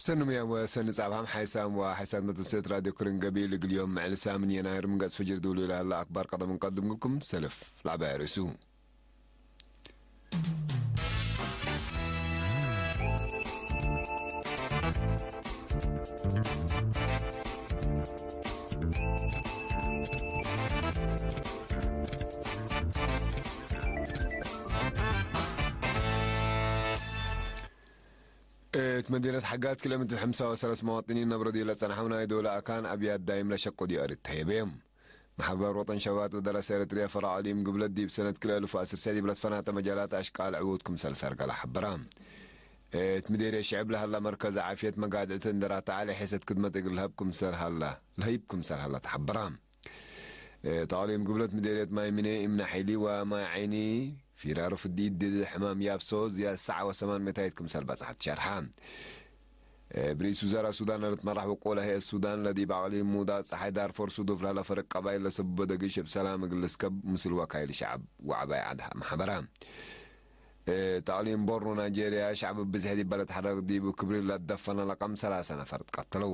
ሰኑም ያወ ሰን ጻብሃም ሓይሳም ወሓይሳት መተሰት ራዲዮ ክርን ገቢ ልግልዮም ምዕሊ ሳምን የናይር ምንገጽ ፍጅር ድውሉ ይላላ ኣክባር ቀደም እንቀድም ግልኩም ሰልፍ ላዕባይ ርእሱ። እት መዲነት ሓጋት ክለምት ብሕምሳ ወሰለስ መዋጥኒን ነብረ ድዩ ለጸንሐው ናይ ዶላ ኣካን ኣብያት ዳይም ለሸቁ ድዩ ኣርድ ተሄበዮም። ማሕበር ወጠን ሸባት ወደረሰ ኤርትርያ ፈራዖሊም ግብለት ዲብ ሰነት ክልተ ኣልፍ ወዓሰርተ ዲብ ለትፈናተ መጃላት ኣሽቃል ዕዉት ክምሰል ሰርገላ ሓበራ። እት ምዴርየ ሽዕብ ለሃላ መርከዝ ዓፍየት መጋድዕቲ እንደራታ ዓሊ ሐሰት ክድመት እግል ለሀብ ክምሰል ሃላ፣ ለህይብ ክምሰል ሃላ ተሓበራ። ተቕሊም ግብለት ምዴርየት ማይ ሚነ እምነ ሓይሊ ወማይ ዓይኒ ፊራሩ ፍዲድ ድድ ሕማም ያብሶ ዝያድ ሰዓ ወሰማን ሜታይት ክምሰል በጻሕት ሸርሓ። ብሪስ ውዘራ ሱዳን ለትመራሕ ወቆለ ህየ ሱዳን ለዲብ ኣቕሊም ሙዳ ጸሓይ ዳርፎር ሱዱፍ ላላ ፈረቅ ቀባይል ለሰብቦ ደግሽ ብ ሰላም እግል ልስከብ ምስል ወካይል ሸዓብ ወዓባይ ዓድ ማሕበራ። ተቕሊም ቦርኖ ናይጄርያ ሸዓብ ብዝሒ ዲበለ ተሓረቅ ዲቡ ክብሪ ለደፈነ ለቀም ሰላሳ ነፈር ትቀተለው።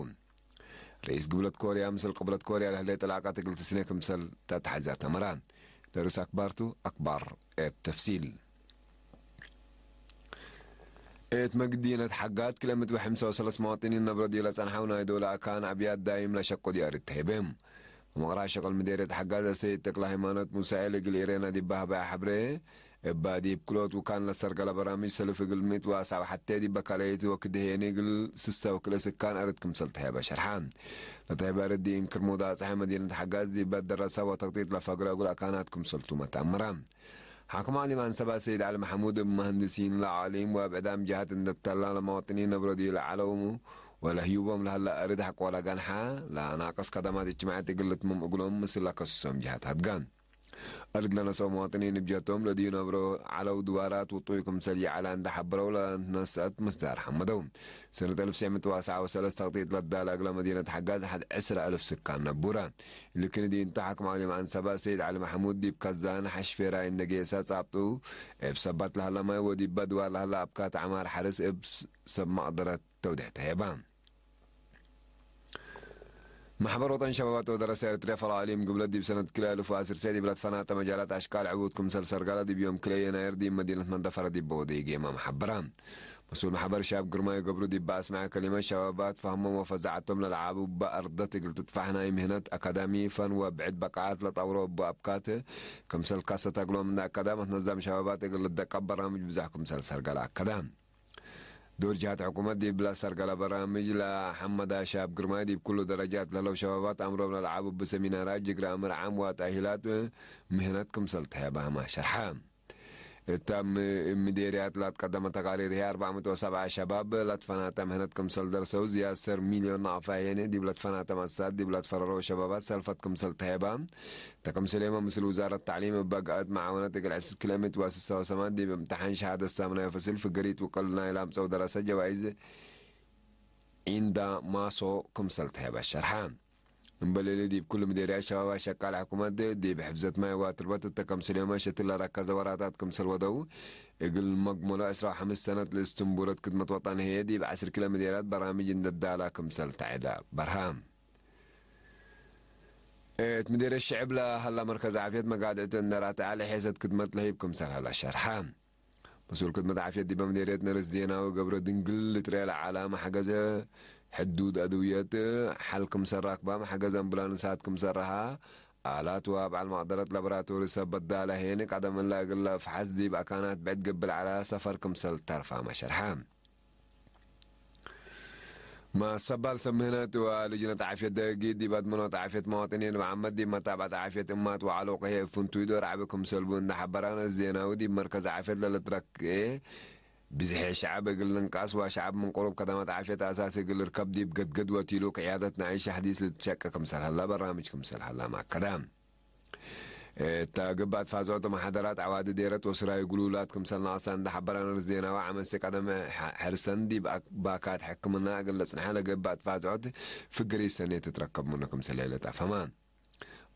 ርእስ ግብለት ኮርያ ምስል ቅብለት ኮርያ ለህለ ጥላቃት እግል ትስነ ክምሰል ተተሓዛ ተመራ። ለርእስ ኣክባርቱ ኣክባር ኤብ ተፍሲል። እት መግዲነት ሓጋት ክለምት ብሕምሳ ወሰለስ መዋጥኒን ነብረ ዲላ ጸንሓው ናይ ዶላ ኣካን ኣብያት ዳይም ለሸቁ ዲያሪ ተሄበ። መቕራ ሸቕል ምዴርየት ሓጋዝ ኣሰይድ ተክለ ሃይማኖት ሙሳኤል እግል ኢሬና ዲባህባያ ሕብረ እባ ዲብ ክሎት ውካን ለሰርገለ በራምጅ ሰልፍ እግል ሚእት ወኣሳብ ሓቴ ዲበ ካልአይቲ ወክድሄኒ እግል ስሰ ወክልእ ስካን ኣርድ ክምሰል ተሄበ ሸርሓ። ለተሄበ ኣርድ ዲእንክር ሙዳ ጸሐ መዲነት ሓጋዝ ዲበ ደረሰ ወተቅጢጥ ለፈግረ እግል ኣካናት ክምሰልቱ መተኣምራ። ሓክም ዓሊም ኣንሰባ ሰይድ ዓሊ መሐሙድ እብ መሀንድሲን ለዓሊም ወእብ ዕዳም ጀሃት እንደተላ ለመዋጥኒን ነብረ ዲዩ ለዓለውሙ ወለህዩቦም ለሀለ ኣርድ ሓቆ ለገንሓ ለናቅስ ከደማት እጅማዕት እግል ልትምም እግሎም ምስል ለከስሶም ጀሃት ሃድጋን። እርድ ለነሰው መዋጥኒን እብ ጀቶም ለዲዩ ነብሮ ዓለው ድዋራት ውጡይ ክምሰል ይዓላ እንደ ሓበረው ለነስአት ምስዳር ሓመደው። ሰነት እልፍ ሴምት ወሰዓ ወሰለስተ ተቕጢጥ ለዳለ እግለ መዲነት ሓጋዝ ሓድ ዕስራ እልፍ ስካን ነቡረ። ልክን ዲንቱ ሓክም ዓሊም ኣንሰባ ሰይድ ዓሊ ማሕሙድ ዲብ ከዛን ሓሽፌራይ እንደ ጌሳ ጻብጡ እብ ሰባት ለሃላ ማይ ወዲብ በድዋር ለሃላ ኣብካት ዓማር ሓርስ እብ ሰብ መቕደረት ተውድሕ ተሄባ። ማሕበር ወጠን ሸባባት ወደረሰ ኤርትርያ ፈላሊም ግብለት ዲብ ሰነት ክልተ ኣልፍ ወዓሰርተ ዲብ ለትፈናተ መጃላት ኣሽቃል ዕቡት ክምሰል ሰርጋላ ዲብ ዮም ክልተ የናይር ዲብ መዲነት መንደፈረ ዲብ ወደይ ጌማ መሓበራ። መስኡል ማሕበር ሻብ ግርማይ ገብሩ ዲብ ኣስምዐ ከሊመት ሸባባት ፈህሞም ወፈዛዓቶም ለለዓቡ በኣርደት እግል ትጥፋሕ ናይ ምህነት ኣካዳሚ ፈን ወብዕድ በቃዓት ለጣውሮ እቡ ኣብካት ክምሰል ካሰት ኣግሎም እንደ ኣካዳመት ነዛም ሸባባት እግል ልደቀብ በራምጅ ብዛሕ ክምሰል ሰርጋላ ኣከዳ። ዶር ጅሃት ሕኩመት ዲብ ለሰርገለ በራምጅ ለሐመዳ ሻብ ግርማይ ዲብ ኩሉ ደረጃት ለለው ሸባባት ኣምሮም ለለዓቡ ብሰሚናራ ጅግራ ምርዓም ወታሂላት ምህነት ክምሰል ተሄባህማ ሸርሓ። እታ ም-፣ ምዴርያት ላትቀደመ ተቃሪር ህይ ኣርባዕ ሚእቲ ወሰብዓ ሸባብ ላትፈናተ ምህነት ክምሰል ደርሰው ዝያድ ሰር ሚልዮን ናቕፋ ሄነ ዲብ ላትፈናተ መሳት ዲብ ላትፈረረው ሸባባት ሰልፈት ክምሰል ተሄባ። ተከምሰሌማ ምስል ውዛረት ታዕሊም እባ ገኣት መዓወነት እግል ዕስር ኪሎ ሜትር ወስሳ ወሰማን ዲብ እምተሓን ሸሃደት ሳምናይ ፈስል ፍገሪት ውቅል ናይ ላምፀው ደረሰ ጀዋይዝ ኢንዳ ማሶ ክምሰል ተሄባ ሸርሓ። እምበለሊ ዲብ ኩሉ ምዴርያ ሸባባ ሸቃል ሕኩመት ዲብ ሕፍዘት ማይ ዋትርበት እተከምሰሌማ ሸትል ለረከዘ ወራታት ክምሰል ወደው እግል መግመሎ ዕስራ ወሓምስ ሰነት ለእስትንቡረት ክድመት ወጠን ህየ ዲብ ዓስር ኪሎ ምዴራት በራምጅ እንደዳላ ክምሰል ተዕዳ በርሃ። እት ምዴርየት ሽዕብ ለሀላ መርከዝ ዓፍየት መጋድዕቱ እንደራተ ዓሊ ሔሰት ክድመት ለህይብ ክምሰል ሀላ ሸርሓ። መስኡል ክድመት ዓፍየት ዲበ ምዴርየት ነርስ ዜናዊ ገብረ ድንግል ልትርያ ለዓላ መሓገዘ ሕዱድ ኣድውየት ሓል ክምሰል ራክባ መሓገዝ ኣምቡላንሳት ክምሰል ረሃ ኣላት ወኣብ ዓል መቕደረት ላቦራቶሪ ሰብ በዳላ ሄን ቀደም እላ እግል ለፍሓስ ዲብ ኣካናት ብዕድ ግብል ዓላ ሰፈር ክምሰል ተርፋ መሸርሓ። ማሰባል ሰምህነት ወልጅነት ዓፍየት ደጊት ዲብ ኣድመኖት ዓፍየት መዋጥኒን ብዓመት ዲብ መታብዓት ዓፍየት እማት ወዓሎ ቀሄ ፍንቱይ ዶር ዓቢ ክምሰልቡ እንደ ሓበራነ ዜናዊ ዲብ መርከዝ ዓፍየት ለልትረክኤ ብዝሒ ሸዓብ እግል ልንቃስ ወሸዓብ ምን ቁሩብ ከደማት ዓፍየት ኣሳሲ እግል ርከብ ዲብ ገድገድ ወቲሉ ቅያደት ንዓይሽ ኣሕዲስ ልትሸቀ ክምሰል ሀላ በራምጅ ክምሰል ሀላ ማከዳ። እታ ግባት ፋዞ ተመሓደራት ዓዋዲ ዴረት ወስራይ ጉሉላት ክምሰል ናቕሳ እንዳ ሓበራ ነርስ ዜናዊ ዓመሲ ቀደም ሐ-፣ ሕርሰን ዲብ ኣክ-፣ ባካት ሕክምና እግል ለጽንሓ ለግባት ፋዞት ፍግሪ ሰኔ ትትረከብ ምኑ ክምሰል የለጣፈማ።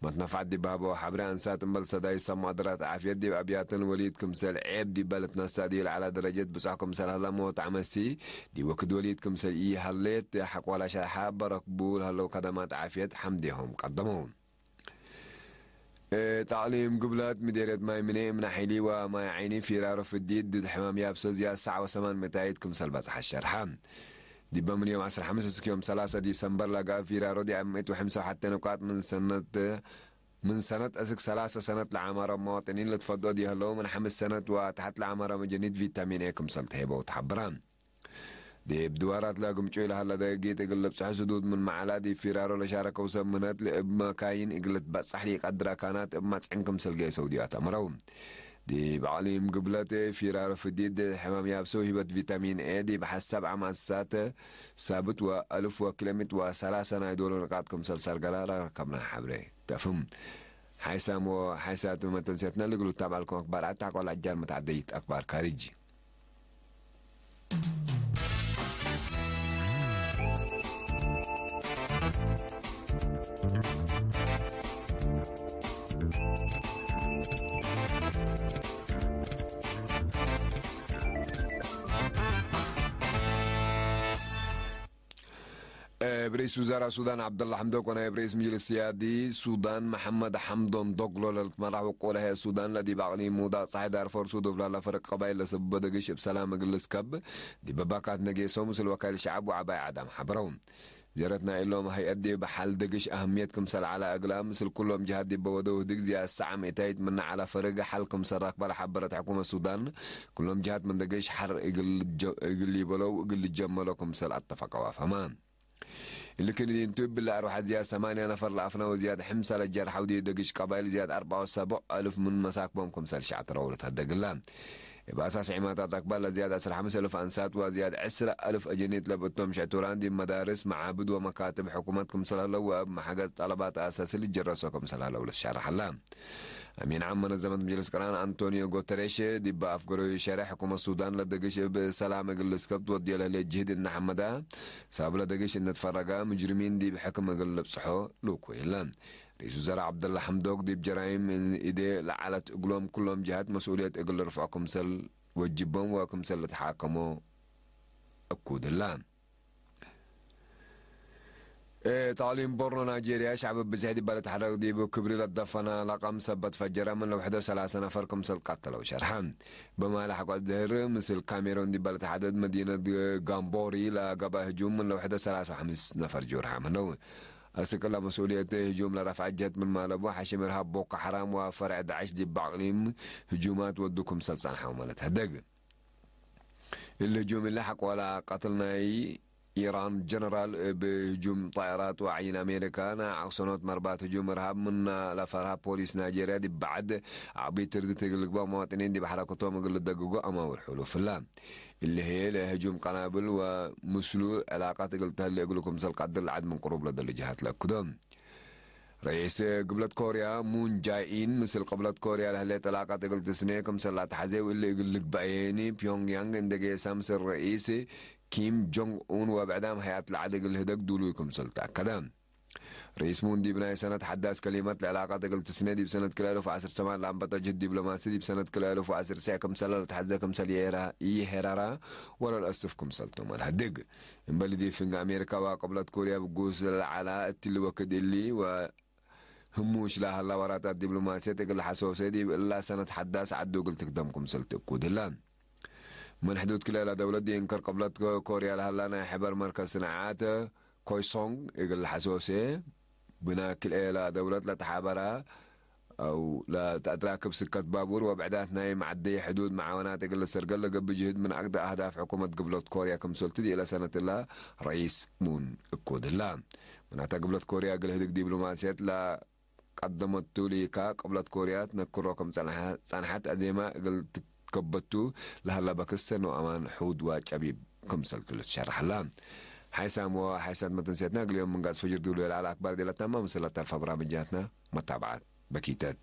መትነፋዕት ዲብ ሃቦ ሓብሪ ኣንሳት እምበል ሰዳይ ሰብ ማድራት ዓፍየት ዲብ ኣብያተን ወሊድ ክምሰል ዔብ ዲበለት ነሳ ዲዩ ለዓላ ደረጀት ብጻሕ ክምሰል ሃላ ሞት ዓመሲ ዲወክድ ወሊድ ክምሰል ኢሃሌት ሓቆላ ሻሓ በረክቡ ለሃለው ከደማት ዓፍየት ሓምዴሆም ቀደመው። ጣዕሊም ግብላት ምዴርየት ማይ ምኔ እምና ሒሊ ወማይ ዓይኒ ፊራሮ ፍዲት ድድ ሕማም ያብሶ ዝያ ሳዕ ወሰማን ምእታይት ክምሰል በጽሓ ሸርሓ። ዲበ ምን ዮም ዓሰርተ ሓሙሽተ እስክ ዮም ሰላሳ ዲሰምበር ላጋ ፊራሮ ዲ ኣብ ምእት ወሕምሳ ወሓተ ንቃጥ ምን ሰነት ምን ሰነት እስክ ሰላሳ ሰነት ለዓማሮ መዋጥኒን ልትፈዶ ዲህለው ምን ሓምስ ሰነት ወታሕት ለዓማሮ መጀኒት ቪታሚን ኤ ክምሰል ተሄበው ተሓብራ። ዲብ ድዋራት ለግምጩ ኢልሃለ ደጊት እግል ልብጽሑ ስዱድ ምን መዓላ ዲብ ፊራሮ ለሻረከው ሰብ ምህነት ልእብ መካይን እግል ልትበጻሕ ሊቀድራ ካናት እብ ማጽዕን ክምሰል ገይሰው ዲዩ ኣተምረው። ዲብ ዓሊም ግብለት ፊራሮ ፍዲድ ሕማም ያብሰው ሂበት ቪታሚን ኤ ዲብ ሓሳብ ዓማሳት ሳብት ወኣልፍ ወኪሎሚት ወሰላሳ ናይ ዶሎ ንቃጥ ክምሰል ሰርገላ ረከብና ሓብሬ ተፍም። ሓይሳም ወሓይሳት መተንሴትና ልግሉ ታባልኩም ኣክባር ኣታ ቆላ ጃር መታዓደይት ኣክባር ካሪጂ። ብሬስ ውዛራ ሱዳን ዓብደላ ሓምዶክ ወናይ ብሬስ ምጅልስ ስያዲ ሱዳን መሓመድ ሓምዶን ዶግሎ ለልትመራሕ ውቁ ለሀ ሱዳን ለዲብ ኣቕሊም ሙዳቕ ፀሓይ ዳርፎር ሱዱፍ ላላ ፈረቅ ቀባይል ለሰብበ ደግሽ እብ ሰላም እግልስ ከብ ዲበባካት ነጌሶ ምስል ወካይል ሸዓብ ወዓባይ ዓዳም ሓብረው። ዜረትና ኢሎም ሀይአት ዲብ ሓል ደግሽ ኣህምየት ክምሰል ዓላ እግላ ምስል ኩሎም ጅሃት ዲበ ወደው ህድግ ዝያ ሰዓም እታይት ምና ዓላ ፈርግ ሓል ክምሰል ራክባ ለሓበረት ሕኩመት ሱዳን ኩሎም ጅሃት ምን ደግሽ ሓር እግል ይበለው እግል ጀመሎ ክምሰል ኣተፋቀዋ ፈማ። እልክን ዲንቱ ብላ ኣርባዓ ዝያድ ሰማንያ ነፈር ለኣፍና ወዝያድ ሕምሳ ለጀርሓው ዲ ደግሽ ቀባይል ዝያድ ኣርባዓ ወሰቡዕ ኣልፍ ምን መሳክቦም ክምሰል ሻዕ ተረውለት ኣደግላ። እብ ኣሳስ ዒማታት ኣክባር ለዝያድ ዕስራ ሓምስ ኣልፍ ኣንሳት ወዝያድ ዕስራ ኣልፍ ኣጀኒት ለብእቶም ሽዕቱራን ዲ መዳርስ መዓብድ ወመካትብ ሕኩመት ክምሰል ኣለዎ ኣብ መሓገዝ ጠለባት ኣሳስል ይጀረሶ ክምሰል ኣለዎ ልትሻርሓላ። ኣሚን ዓም መነዘመት ምጅልስ ቅራን ኣንቶኒዮ ጎተሬሽ ዲባ ኣፍገረዩ ሸረ ሕኩመት ሱዳን ለደግሽ እብ ሰላም እግል ልስከብ ትወድዮ ለህሌ ጅህድ እናሓመዳ ሳብ ለደግሽ እንድትፈረጋ ምጅርሚን ዲብ ሕክም እግል ልብጽሖ ልኩ የለ። ርእሱ ዘራ ዓብደላ ሓምዶክ ዲብ ጀራይም ኢዴ ለዓለት እግሎም ኩሎም ጅሃት መስኡልየት እግል ልርፍዖ ክምሰል ወጅቦም ወክምሰል ልትሓከሞ እኩድላ። ታዕሊም ቦርኖ ናይጄርያ ሻዕብ ብዝሕ ዲባለ ተሓረቅ ዲቡ ክብሪ ለደፈና ለቀም ሰበት ፈጀረ ምን ለውሕደ ሰላሰ ነፈር ክምሰል ቀተለው ሸርሐ። በማለ ሓቋት ድህር ምስል ካሜሮን ዲባለ ተሓደድ መዲነት ጋምቦሪ ለገባ ህጁም ምን ለውሕደ ሰላሳ ሓምስ ነፈር ጅርሓ ምነው። እስቅላ መስኡልየት ህጁም ለረፍዐ ጀት ምን ማለቡ ሓሽም ኢርሃብ ቦኮ ሓራም ወፈርዕ ዳዕሽ ዲብ ኣቅሊም ህጁማት ወዱ ክምሰል ጸንሓው ማለት ህደግ። እሊ ህጁም እሊ ሓቅ ዋላ ቀትል ናይ ኢራን ጀነራል እብ ህጁም ጣይራት ወዓይን ኣሜሪካ ናይ ዓቅሰኖት መርባት ህጁም እርሃብ ምና ለፈርሃ ፖሊስ ናይጄርያ ዲብ ባዕድ ዓቢ ትርዲ ትግልግባ መዋጥኒን ዲብ ሓረክቶም እግል ልደግጎ ኣማውር ሕሉፍላ። እሊ ህየ ለህጁም ቀናብል ወምስሉ ዕላቃት እግል ተህሊ እግሉ ክምሰል ቀድር ለዓድ ምን ቅሩብ ለደሉ ጅሃት ለእክዶ። ረኢስ ግብለት ኮርያ ሙን ጃይኢን ምስል ቅብለት ኮርያ ለህሌት ዕላቃት እግል ትስኔ ክምሰል ኣትሓዜ ውእሊ እግል ልግባእየኒ ፒዮንግያንግ እንደገየሳ ምስል ረኢስ ኪም ጆንግ ኡን ወብዕዳም ሀያት ለዓድ እግል ህደግ ዱሉይ ክምሰል ተኣከደ። ረኢስ ሙን ዲብ ናይ ሰነት ሓዳስ ከሊመት ለዕላቃት እግል ትስኔ ዲብ ሰነት ክልኤ እልፍ ወዓሰርተ ሰማን ለኣንበጠ ጅህድ ዲብሎማሲ ዲብ ሰነት ክልኤ እልፍ ወዓሰርተ ክምሰል ለትሓዘ ክምሰል ይሄራራ ወለል ኣስፍ ክምሰል ቶመል ሃድግ። እምበሊ ዲብ ፍንግ ኣሜሪካ ወቅብለት ኮርያ ብጉስ ለዓላ እትሊ ወክድ እሊ ወ ህሙሽ ለሃላ ወራታት ዲብሎማስየት እግል ሓሶሰ ዲብ እላ ሰነት ሓዳስ ዓዱ እግል ትክደም ክምስል ትእኩድ ህላ። ምን ሕዱድ ክልኤላ ደውለት ዲንከር ቅብለት ኮርያ ለሃላ ናይ ሕበር መርከዝ ስንዓት ኮይሶንግ እግል ሓሶሰ ብና ክልኤላ ደውለት ለተሓበራ ኣው ለተኣትራክብ ስከት ባቡር ወብዕዳት ናይ መዓደይ ሕዱድ መዓወናት እግል ሰርገል ለገብእ ጅህድ ምን ኣግደ ኣህዳፍ ሕኩመት ግብለት ኮርያ ክምስልቲ ዲእለ ሰነትላ ረኢስ ሙን እኩድላ። ምናታ ግብለት ኮርያ እግል ህድግ ዲብሎማስየት ላ ቀደመቱ ሊካ ቅብለት ኮርያ ትነክሮ ከም ጸንሓ-፣ ጸንሓት ኣዜማ እግል ትከበቱ ለሃላ በክሰ ኖ ኣማን ሑድ ዋ ጨቢብ ክምሰልቱ ልትሸርሐላ። ሓይሳም ወ ሓይሳት መተንሴትና እግልዮም ምንጋዝ ፈጅር ድብሉ የልዓል ኣክባር ዴለታማ ምስለ ተርፈ ብራምጃትና መታብዓት በኪተት።